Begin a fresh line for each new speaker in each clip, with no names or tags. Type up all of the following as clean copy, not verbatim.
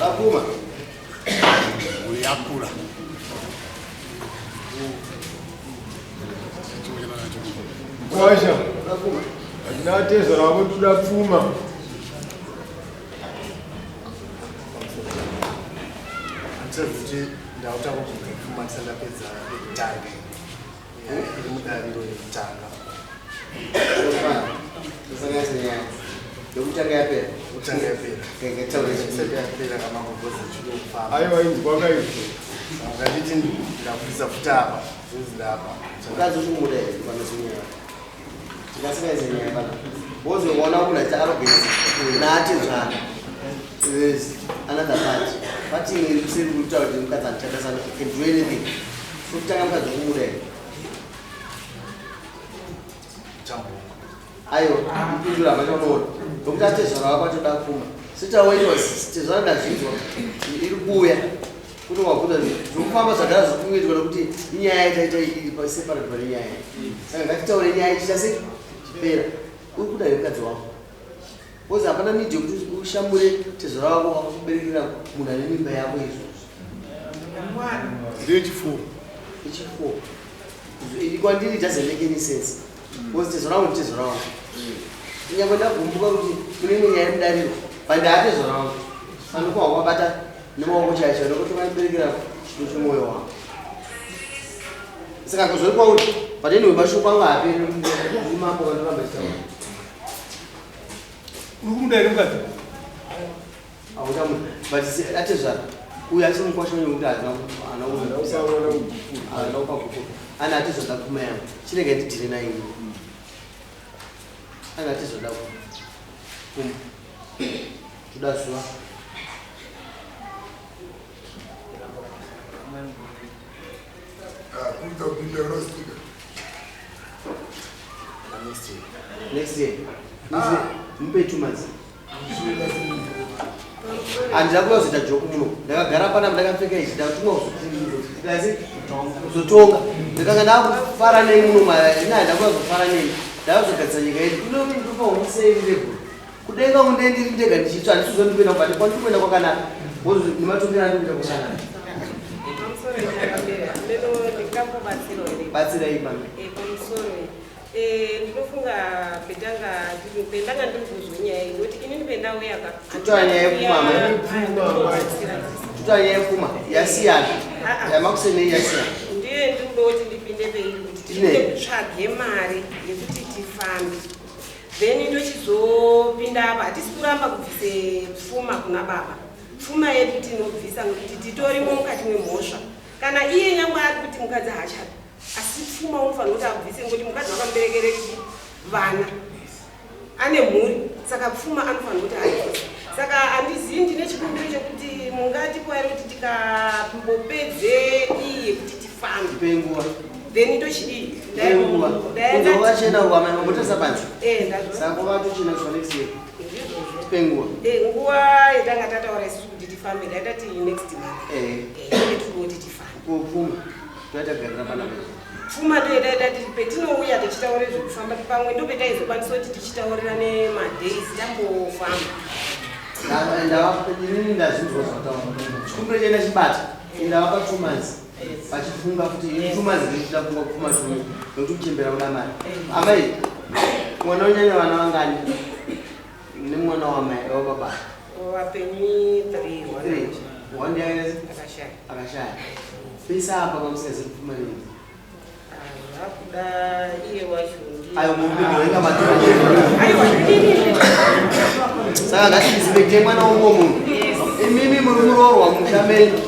Vakuma.
Mhuri yakura.
Kwasha. Hatina tezvara vako toda pfuma.
Kuti ndautanga kubva pfuma ndisati ndapedza yekutanga. Iri mudariro yekutanga.
Yekutanga yapera.
Yekutanga yapera. Isati yapera kana kugoza chinofamba.
Aiwa inzwa kaizvo.
Nganditi ndabvisa futi apa, zvinzi ndapa.
Mukadzi uchumuda here panozinyaya? Tikasingaise nyaya pana. Wozoona kuna arrogance naatezvara. There's another part. Part imwe iri kuseri kutaura kuti mukadzi andichada sana can do anything. Kutanga mukadzi uchumuda here? Aiwa, mpindura hapana unoona. Nokuti atezvara wako atoda pfuma. Sitawaitwa tezvara ndazvinzwa iri kuuya. Kuti wabvunza zvokufamba zvagara zviri kuitwa nokuti inyaya yataita iri paseparate pane nyaya. Saka ngatitaure nyaya ichiita sei? Chipera. Uri kuda here mukadzi wako? Because hapana need yekuti ushamure tezvara wako wakuberekera munhu ane mimba yako izvozvo.
Ndechifo.
Echifo. Ini kwandiri it doesn't make any sense. Because tezvara wangu nditezvara wangu. Kunyangwe ndagumbuka kuti kune imwe nyaya yemudariro, but ndaatezvara wangu. Anokuwa wakabata nemaoko chaicho nokuti vaiberekera chido chemwoyo wangu. Saka kuzori kwauri, but anyway mashoko angu haaperi ndimambo kandoramba chitaura.
Uri kumuda here mukadzi?
Auchamuda. But atezvara uyu asi mukwasha wenyu wekuti haana haana kupa gupuro. Ana atizoda pfuma yangu. Chirega ndidhire naye ini. Ana atizoda pfuma. Toda zuva.
Kuita kupinda unostika.
Next year. Next year. Mupe 2 months. Handina kuda kuzoita joke muno. Ndakagara panapa ndakapfeka ichi, ndatumwa kuzotonga. Ndakanga ndakufara nei muno mara ina handina kuda kuzofara nei. Ndakazogadzisa nyika yedu. Kunopa homusei level. Kudenga kunde ndiri ndega ndichitsva handisi kuzondikuenda kubati kwandiri kuenda kwakanaka. Nematongero andiri kuita kwakanaka.
Pamusoro chakapera lero ndingambobatsirawo here?
Batsirai pano.
Pamusoro ndinofunga pendanga ndiri kuzwa nyaya iyi nokuti inini pendauya ka
Tutaura nyaya yepfuma, amai. Tutaura nyaya yepfuma yasiyana. Yamakusenei yasiyana.
Ndiye ndikuda kuti ndipinde peiri kuti
Tine.
tiri kutsvage mari yekuti tifambe, then ndochizopinda apa. Hatisi kuramba kubvise pfuma kuna baba. Pfuma yedu tinobvisa nokuti titorimo mukati memhosva. Kana iye nyangwe ari kuti mukadzi haachadi, asi pfuma unofanira kuti abvise nokuti mukadzi wakamuberekere vana, ane mhuri, saka pfuma anofanira kuti aibvise. Saka handizivi, ndine chikumbiro chekuti mungatipo here kuti tikambopedze iyi yekuti tifambe,
Tipei nguva.
then ndochidii?
Tipei nguva. Kunze kwakachena uko amai mambotesa panze.
Ndazvo.
Saka kwakatochena kusvika next year.
Ndizvozvo.
Tipei nguva.
Nguva yatanga tataura isusu kuti tifambe ndaitati next month. Tiri kuti tifambe.
Kupfuma. Toita kugarira panapa.
Pfuma ndoyetaitati petinouya tichitaura zvekufamba pamwe ndopetaizokwanisa kuti tichitaurira nemadays tambofamba.
Inini ndazvinzwa zvataura. Chikumbiro chaenda chibata. Ndavapa 2 months. Vachifunga kuti ini 2 months ndichida funga kupfuma chumi nokuti kuchembera kuda mari. Amai, mwana unyanya vana vangani? Nemwana wamai wababa.
Vapenyu three.
Three. One day
Akashaya.
Akashaya. Pesa apa pamusingazi kupfuma nini?
Zvakuda iye wacho ndiye.
Ayo mupinduro inga matura.
Aiwa, inini.
Saka ngatirespekte mwana womumwe munhu. Imimi muri muroorwa musha menyu.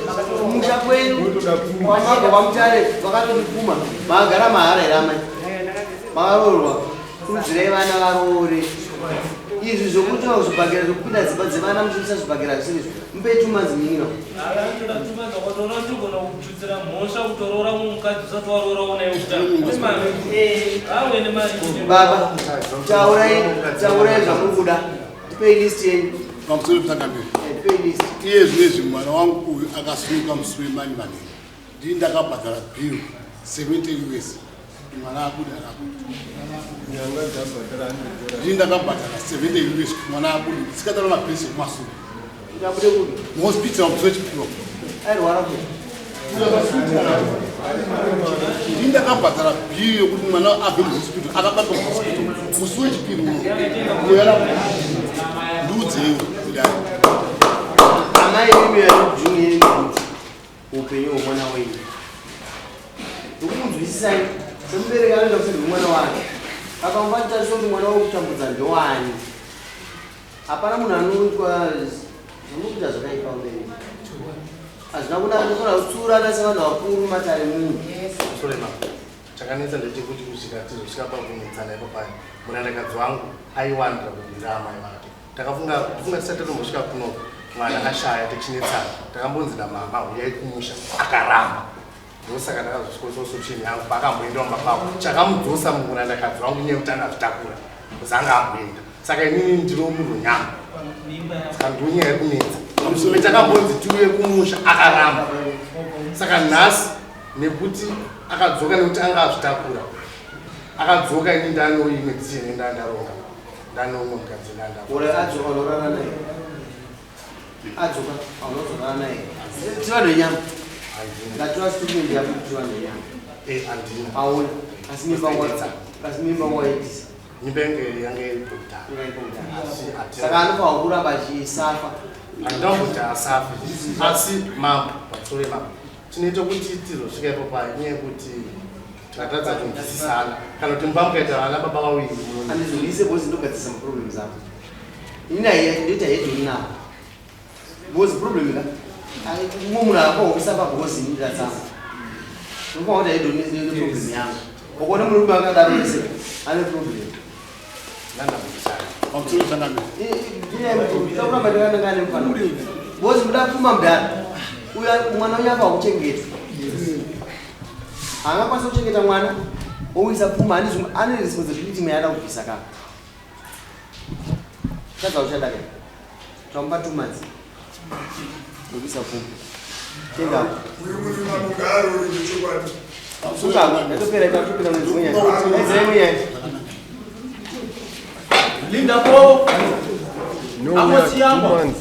Musha kwenyu kwamabva kwaMutare vakatondipfuma. Makagara mahara here amai? Makaroorwa. Kurudzirai vana varoore. Izvi zvokuti zvibhakera zvokupinda dzimba dzevana muchiisa zvibhakera zvisiri izvo. Mupe 2 months munin'ina.
Toda 2 months wakatoona togona kututsira mhosva kutoroora mukadzi usati waroora unaye amwene mari.
Baba, taurai, taurai zvamuri kuda. Tipei list yenyu.
Pamusoro pemutangamiri.
Tipei list.
Iye zvinezvi mwana wangu uyu akasunga musi wemani manheru. Ndini ndakabhadhara bill 70 US. Mwana abuda rapo.
Nyanga dzabhadhara 100.
Ndini ndakabhadhara 70 US kuti mwana abude. Sikatara mapesi ekumasure.
Kuti abude kupi?
Muhospital musi wechipiri.
Airwara kupi?
Ndini ndakabhadhara bhiri yekuti mwana abve muhospital, akabatwa muhospital musi wechipiri uno. Uyara ndiudzeiwo kudai.
Amai imi yajuni kuti upenyu hwemwana wenyu. Ndokumunzwisisai semubereki anoita kusirwa mwana wake. Akamubata kuti mwana wekutambudza ndowani. Hapana munhu anoitwa zvamukuita zvakaipa ubereki. Hazvina kunaka, tinofanira kutsiurana sevanhu vakuru matare munhu.
Sorry mama. Chakanetsa ndechekuti kusvika tizosvika pakunetsana ipo paya. Murandakadzi wangu aiwandira kubira amai vake. Takafunga kufunga tisati tatombosvika kuno mwana ashaya tichinetsana. Takambonzi namama huyai kumusha akaramba. Ndosaka ndakazosvika solution yangu paakamboenda mumba pavo. Chakamudzosa murandakadzi wangu inyaya yekuti angazvitakura. Kuzi anga amboenda. Saka inini ndiro munhu nyama. Saka ndonyaya yekunetsa. Takambonzi tiuye kumusha akaramba. Saka nhasi nekuti akadzoka nekuti anga azvitakura. Akadzoka ini ndano imwe decision ndandaronga. Ndano umwe mukadzi ndandaronga.
Ore adzoka unorara naye. Adzoka unozorara naye. Tivanhu venyama. Ndatora statement yako kuti tivanhu venyama.
Handina.
Aona. Asi mimba asi mimba waitisa.
Mimba yange iripo kudhara.
Saka anofanira kuramba achisafa.
Handina kuti asafe. Asi mambo, patsore mambo. Tinoita kuti tizosvika ipo paya inyaya yekuti tikatadza kunzwisisana. Kana kuti mumba mukaita vana baba vaviri muno.
Andizonise because ndogadzirisa maproblems ako. Ini naye ndoita head on now. Because problem ka. Mumwe munhu akakusafa because ini ndatsama. Unofanira kuti head on ne problem yangu. Ukaona murume akadaro wese ane problem.
Pamusoro changamire.
Takuramba ndakanangana nemufana. Because muda pfuma mudhara. Uya mwana uya apa kuchengetwa. Haangakwanisi kuchengeta mwana ouyisa pfuma ane responsibility imwe yaada kubvisa kaka. Tadza uchadaka. Tamupa 2 months. Ndokuisa pfuma. Tenda. Yatopera yatopera mwedzi mwenyaya. Edzai mwenyaya.
Linda po.
No, we are 2 months.